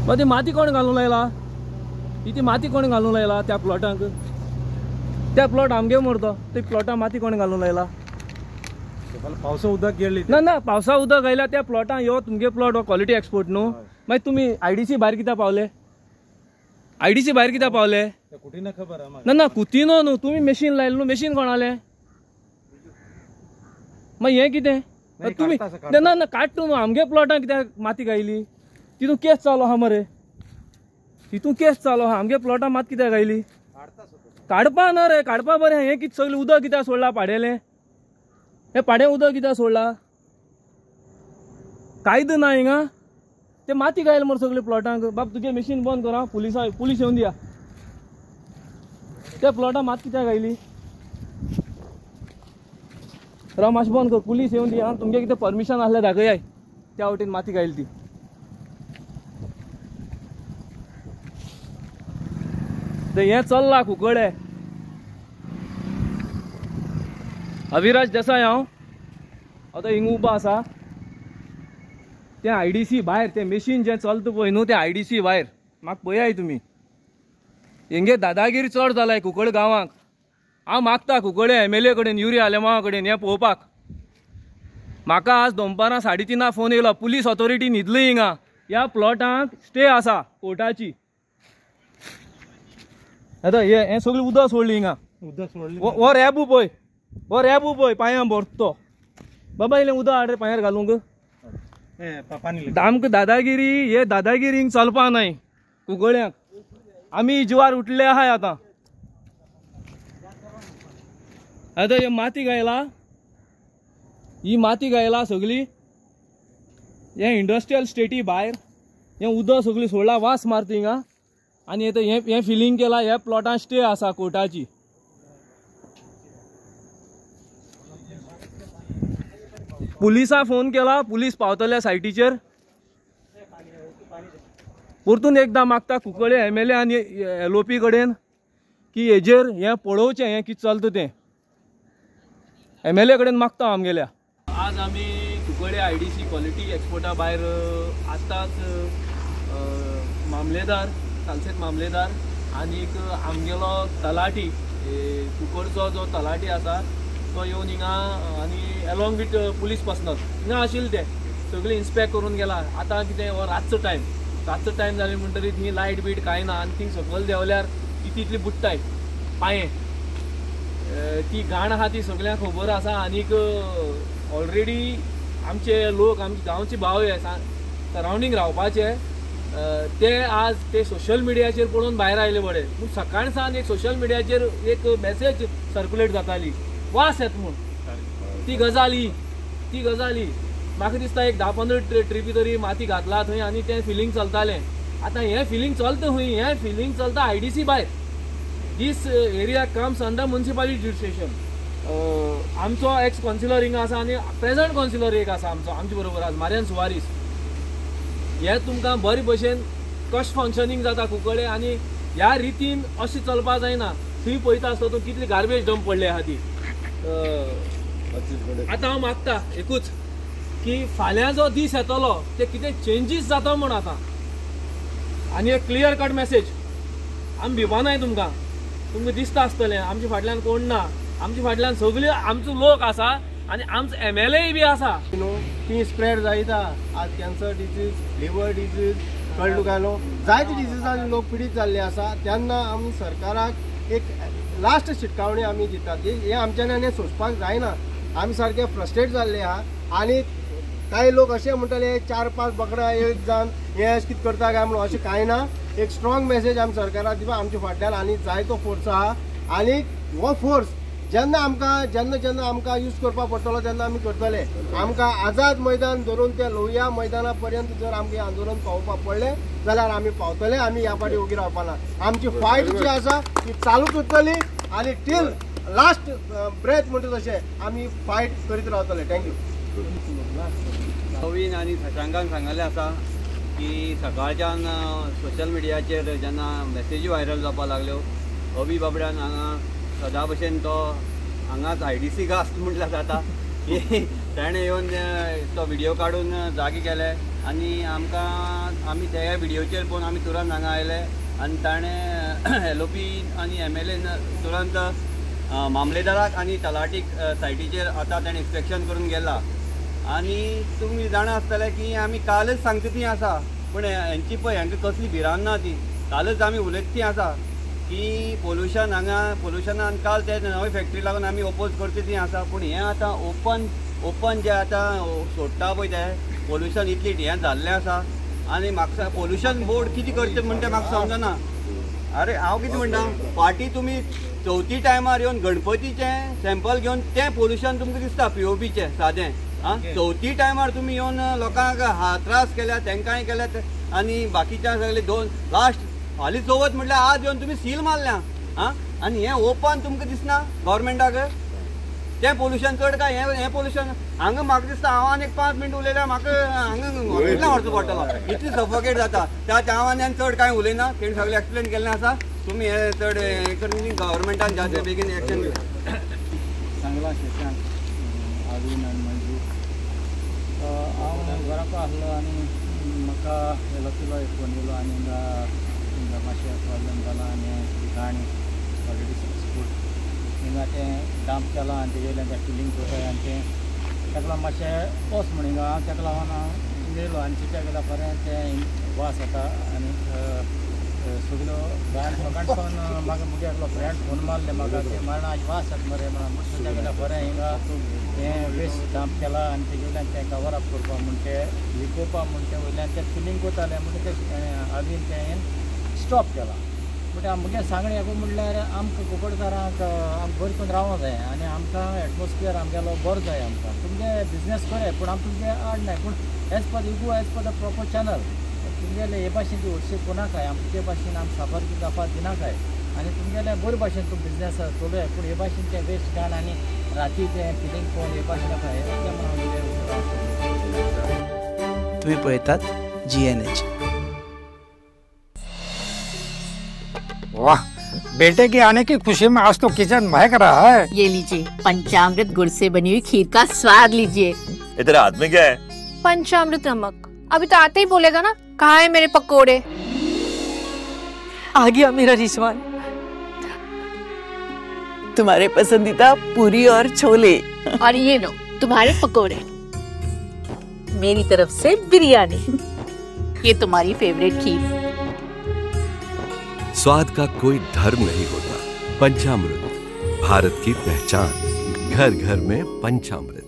मागीर ती माती कोण घालूंक लायला? ही ती माती कोण घालूंक लायला त्या प्लॉटांक? त्या प्लॉट आमगे मरतो, ते प्लॉटां माती कोण घालूंक लायला? पावसा उदक गेली ना ना, पावसा उदक आयल्या त्या प्लॉटां. यो तुमगे प्लॉट हो क्वॉलिटी एक्सपोर्ट न्हू. मागीर तुमी आयडीसी भायर कित्याक पावले? आयडीसी भायर कित्याक पावले? ना ना, कुतिनो न्हू, तुमी मशीन लायलें न्हू. मशीन कोणालें? मागीर हें कितें तुमी? ना ना, काडटा न्हू. आमगे प्लॉटां कित्याक माती घायली? तितून केस चालू आहा मरे, तितून केस चालू आहा. आमगे प्लॉटां मात कित्याक घायली? काडपा ना रे, काडपा बरें. हें कितें सगळें उदक कित्याक सोडलां पाडेलें? हें पाडें उदक कित्याक सोडलां? कायदो ना हिंगा. ते माती घायले मरे सगळे प्लॉटांक. बाब तुगे मशीन बंद कर, पुलिसां पुलीस येवन दिया. त्या प्लॉटां मात कित्याक घायली? राव मातशें बंद कर, पुलीस येवन दिया. तुमगे कितें परमिशन आसल्यार दाखयाय त्या वटेन माती घायली ती. हें चल्लां कुंकळे. अविराज देसाय हांव आतां हिंगा उबो आसा. तें आयडीसी भायर तें मशीन जें चलता पळय न्हू, तें आयडीसी भायर म्हाका पळयाय तुमी. हेंगे दादागिरी चड जालाय कुंकळे गांवांक. हांव मागता कुंकळे एमएलए कडेन, युरी आलेमावा कडेन हें पळोवपाक. म्हाका आज दनपारां 3:30 फोन येयलो, पुलीस ऑथॉरिटी न्हिदली हिंगा. ह्या प्लॉटांक स्टे आसा कोर्टाची. आतां हें सगळें उदक सोडली हिंगा. हो रॅबू पळय, हो रॅबू पळय पांयां भरतो. बाबा इल्लें उदक हाड रे पांयार घालूंक. आमकां दादागिरी, हे दादागिरी हिंग चलपा नाय कुंकळ्यांक. आमी जिवार उठले आहाय आतां. आतां हे माती घायला, ही माती घायला सगळी. हे इंडस्ट्रियल स्टेटी भायर हें उदक सगळी सोडला, वास मारता हिंगा. आनी आतां हें हें फिलींग केलां. ह्या प्लॉटां स्टे आसा कोर्टाची. पुलिसां फोन केला, पुलीस पावतले सायटीचेर. परतून एकदां मागता कुंकळे एमएलए आनी एलओपी कडेन की हेजेर हें पळोवचें, हें कितें चलता तें. एमएलए कडेन मागता आमगेल्या. आज आमी कुंकळे आयडीसी क्वॉलिटी एक्सपोर्टा भायर आतांच मामलेदार, सालसेत मामलेदार आनीक आमगेलो तलाठी, कुंकळचो जो तलाठी आसा तो येवन हिंगा आनी एलॉंग विथ पुलीस पर्सनल हिंगा आशिल्ले ते सगळे इन्स्पेक्ट करून गेला. आतां कितें हो रातचो टायम, रातचो टायम जाले म्हणटरीर थंय लायट बीट कांय ना आनी थिंग सकयल देंवल्यार ती तितली बुडटाय पांये. ती घाण आहा ती सगळ्यांक खबर आसा. आनीक ऑलरेडी आमचे लोक, आमचे गांवचे भाव हे सरावंडींग रावपाचे ते आज ते सोशल मिडियाचेर पळोवन भायर आयले बरे. पूण सकाळ सावन एक सोशल मिडियाचेर एक मॅसेज सर्कुलेट जाताली, वास येता म्हूण. ती गजाली, ती गजाली म्हाका दिसता एक 10-15 ट्रिपी तरी माती घातला थंय आनी तें फिलींग चलतालें. आतां हें फिलींग चलता खंय? हें फिलींग चलता आयडीसी भायर. This area comes under municipality jurisdiction. आमचो एक्स कौन्सिलर हिंगा आसा आनी प्रेजंट कौन्सिलर एक आसा आमचो, आमचे बरोबर आज मारियन सुवारीस. हें तुमकां बरे भशेन कशें फंक्शनींग जाता कुंकळे आनी ह्या रितीन अशें चलपाक जायना. थंय पळयता आसता तूं कितली गार्बेज डंप पडली आहा ती. आतां हांव मागता एकूच की फाल्यां जो दीस येतलो ते कितें चेंजीस जाता म्हूण आतां. आनी एक क्लियर कट मॅसेज, आमी भिवनाय तुमकां, तुमकां दिसता आसतलें आमच्या फाटल्यान कोण ना, आमच्या फाटल्यान सगळे आमचो लोक आसा आनी आमचो एमएलए बी आसा. न्हू ती स्प्रेड जायता आज. कॅन्सर डिजीज, लिवर डिजीज, कळ्ळें तुका न्हू, जायते डिजीजांनी लोक पिडीत जाल्ले आसा. तेन्ना आमी सरकाराक एक लास्ट शिटकावणी आमी दितात की हें आमच्यान आनी सोंसपाक जायना. आमी सारके फ्रस्ट्रेट जाल्ले आहा. आनी कांय लोक अशें म्हणटाले 4-5 बकडां एक जावन हें अशें कितें करता काय म्हणून, अशें कांय ना. एक स्ट्रॉंग मॅसेज आमी सरकाराक दिवपा आमच्या फाटल्यान आनी जायतो फोर्स आहा. आनी हो फोर्स जेन्ना आमकां जेन्ना जेन्ना आमकां यूज करपाक पडटलो तेन्ना आमी करतले. आमकां आझाद मैदान धरून ते लोहिया मैदाना पर्यंत जर आमकां आंदोलन पावोवपाक पडलें जाल्यार आमी पावतले. आमी ह्या फाटी ओगी रावपा ना. आमची फायट जी आसा ती चालूच उरतली आनी टील लास्ट ब्रेथ म्हणटा तशें आमी फायट करीत रावतले. Thank you. नवीन आनी शशांकान सांगलें आसा की सकाळच्यान सोशल मिडियाचेर जेन्ना मॅसेजी व्हायरल जावपाक लागल्यो, अभी बाबड्यान हांगा सदां भशेन तो हांगाच आयडीसी गास म्हटल्यार जाता की ताणें येवन तो व्हिडियो काडून जागे केले आनी आमकां आमी त्या व्हिडियोचेर पळोवन आमी तुरंत हांगा आयले आनी ताणें LOP आनी MLA तुरंत मामलेदाराक आनी तलाटीक सायटीचेर आतां ताणें इन्स्पेक्शन करून गेला. आनी तुमी जाणा आसतले की आमी कालच सांगता ती आसा, पूण हेंची पळय हांकां कसली भिरांत ना ती. कालच आमी उलयता ती आसा की पोल्युशन हांगा पोल्युशनान काल ते नवी फॅक्टरी लागून आमी ओपोज करता ती आसा, पूण हें आतां ओपन ओपन जें आतां सोडटा पळय तें पोल्युशन इतली हें जाल्लें आसा. आनी म्हाका पोल्युशन बोर्ड कितें करचें म्हण तें म्हाका समजना. अरे हांव कितें म्हणटा, फाटीं तुमी चवथी टायमार येवन गणपतीचें सॅम्पल घेवन तें पोल्युशन तुमकां दिसता POBचें सादें. आं, चवथी टायमार तुमी येवन लोकांक त्रास केल्या, तांकांय केल्यात आनी बाकीच्या सगळे दोन लास्ट हालीं चवथ म्हटल्यार आज येवन तुमी सील मारल्या. आं, आनी हें ओपन तुमकां दिसना गव्हर्मेंटाक तें पोल्युशन चड काय हें पोल्युशन हांगा म्हाका दिसता. हांव आनी एक 5 मिनट उलयल्यार म्हाका हांगा हॉस्पिटलान व्हरचो पडटलो, इतली सफोकेट जाता. त्या हांव आनी चड कांय उलयना, तेणी सगळें एक्सप्लेन केल्लें आसा. तुमी हें चड हें करून गव्हर्मेंटान जाता बेगीन एक्शन घेवं. सांगलां शेशांक आवीन आनी मंजू. हांव घराक आसलो आनी म्हाका एलओपीलो एक फोन येयलो आनी हिंगा हिंगा मातशें प्रॉब्लम जाला आनी गाणी ऑलरेडी सक्सेसफूल हिंगा तें डंप केलां आनी तेजे वयल्यान तें फिलींग करताय आनी तें ताका लागून मातशें वच म्हण हिंगा हांव ताका लागून हांव हिंगा येयलो आनी चित्या गेल्या बरें तें वास येता आनी सगळ्यो घाण सकाळ सावन म्हाका मुगे एकलो फ्रेंड फोन मारले म्हाका की मरणा आज वास येता मरे म्हणून चित्या गेल्या बरें हिंगा हें वेस्ट डंप केला आनी तेजे वयल्यान तें कवर अप करपा म्हूण तें लिपोवपा म्हूण तें वयल्यान तें फिलींग करतालें म्हण तें हांवें तें स्टॉप केलां. बट मुगे सांगणें हें म्हणल्यार आमकां कुंकळकारांक आमकां बरें करून रावोंक जाय आनी आमकां एटमॉस्फियर आमगेलो बरो जाय. आमकां तुमगे बिजनेस बरें पूण आमकां तुमगे आड नाय, पूण as per you go as per the proper channel तुमगेले हे भाशेन ती हरशीं कोणाकाय आमकां ते भाशेन आमकां साफर जावपाक दिनाकाय आनी तुमगेले बरे भाशेन तूं बिजनेस चलय, पूण हे भाशेन तें वेस्ट घाण आनी राती तें फिलींग पळोवन हे भाशेन तुमी पळयतात GNH. वाह, बेटे के आने की खुशी में आज तो किचन महक रहा है। ये लीजिए पंचामृत गुड़ से बनी हुई खीर का स्वाद लीजिए। इधर हाथ में क्या है? पंचामृत नमक। अभी तो आते ही बोलेगा ना, कहाँ है मेरे पकोड़े। आ गया मेरा रिजवान, तुम्हारे पसंदीदा पूरी और छोले। और ये लो तुम्हारे पकोड़े, मेरी तरफ से बिरयानी, ये तुम्हारी फेवरेट खीर। स्वाद का कोई धर्म नहीं होता। पंचामृत, भारत की पहचान। घर घर में पंचामृत।